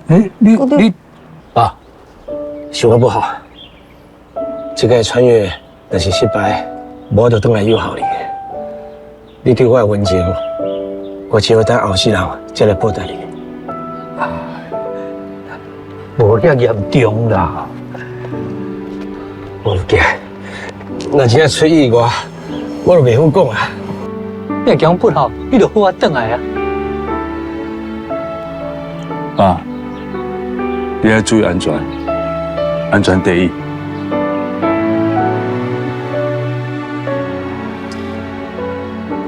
欸，你爸，是我不好，這個穿越若是失敗，無就轉來誘孝你。你對我的溫情，我只好等後世人才來報答你。無遐嚴重啦。我有驚，若真正出意外，我就袂好講啊。你若驚不好，你就好好轉來啊。爸，你愛注意安全，安全第一。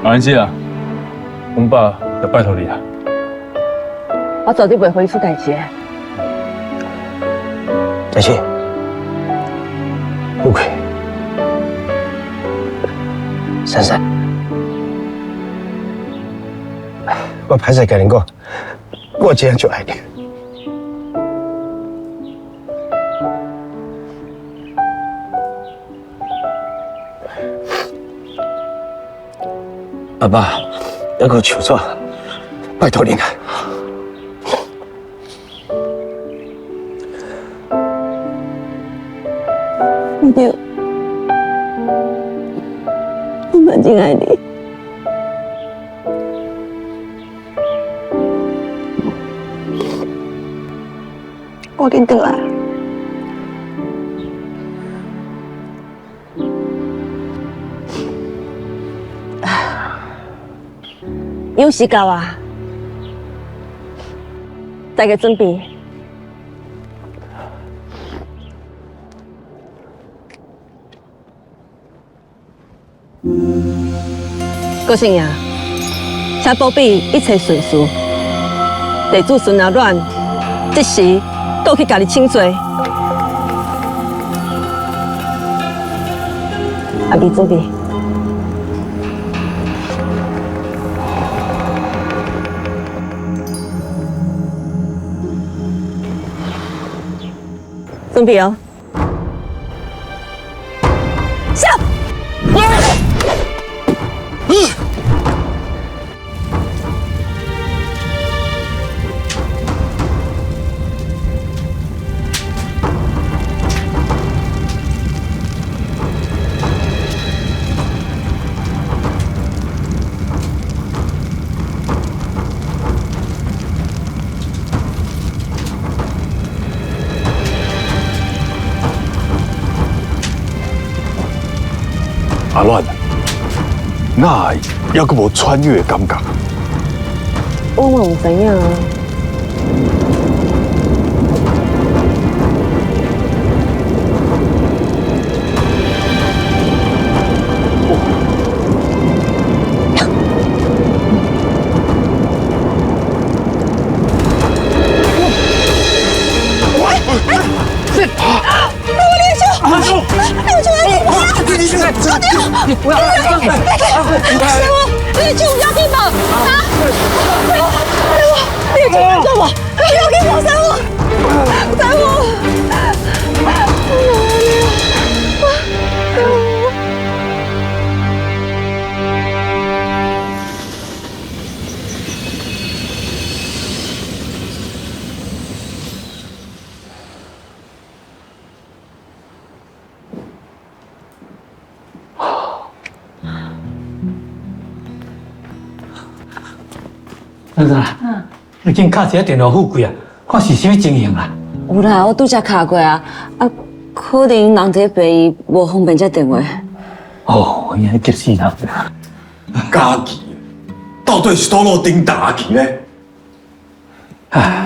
阿蘭姐啊，阮爸就拜託你啊。我絕對袂予伊出代誌的。大姐，不愧，珊珊，我歹勢共你講，我真正足愛你。阿爸，猶閣求助，拜託恁啊！對，我嘛真愛你。我緊轉來。有時到啊，大家準備。郭姓爺，請保庇一切順遂。地主孫阿阮，這時倒去共你請罪。阿美準備。準備哦。上。阿亂，哪會猶閣無穿越的感覺？我嘛毋知影啊。你不要！師傅，你手不要緊嘛？啊！師傅，你手救我！不要緊我，師傅，師傅。安怎？你緊敲一下電話富貴啊，看是啥物情形啊？有啦，我拄才敲過啊，啊，可能人佇咧病院無方便接電話。哦，伊按呢急死人。家己到底是佗落頂打去呢？唉，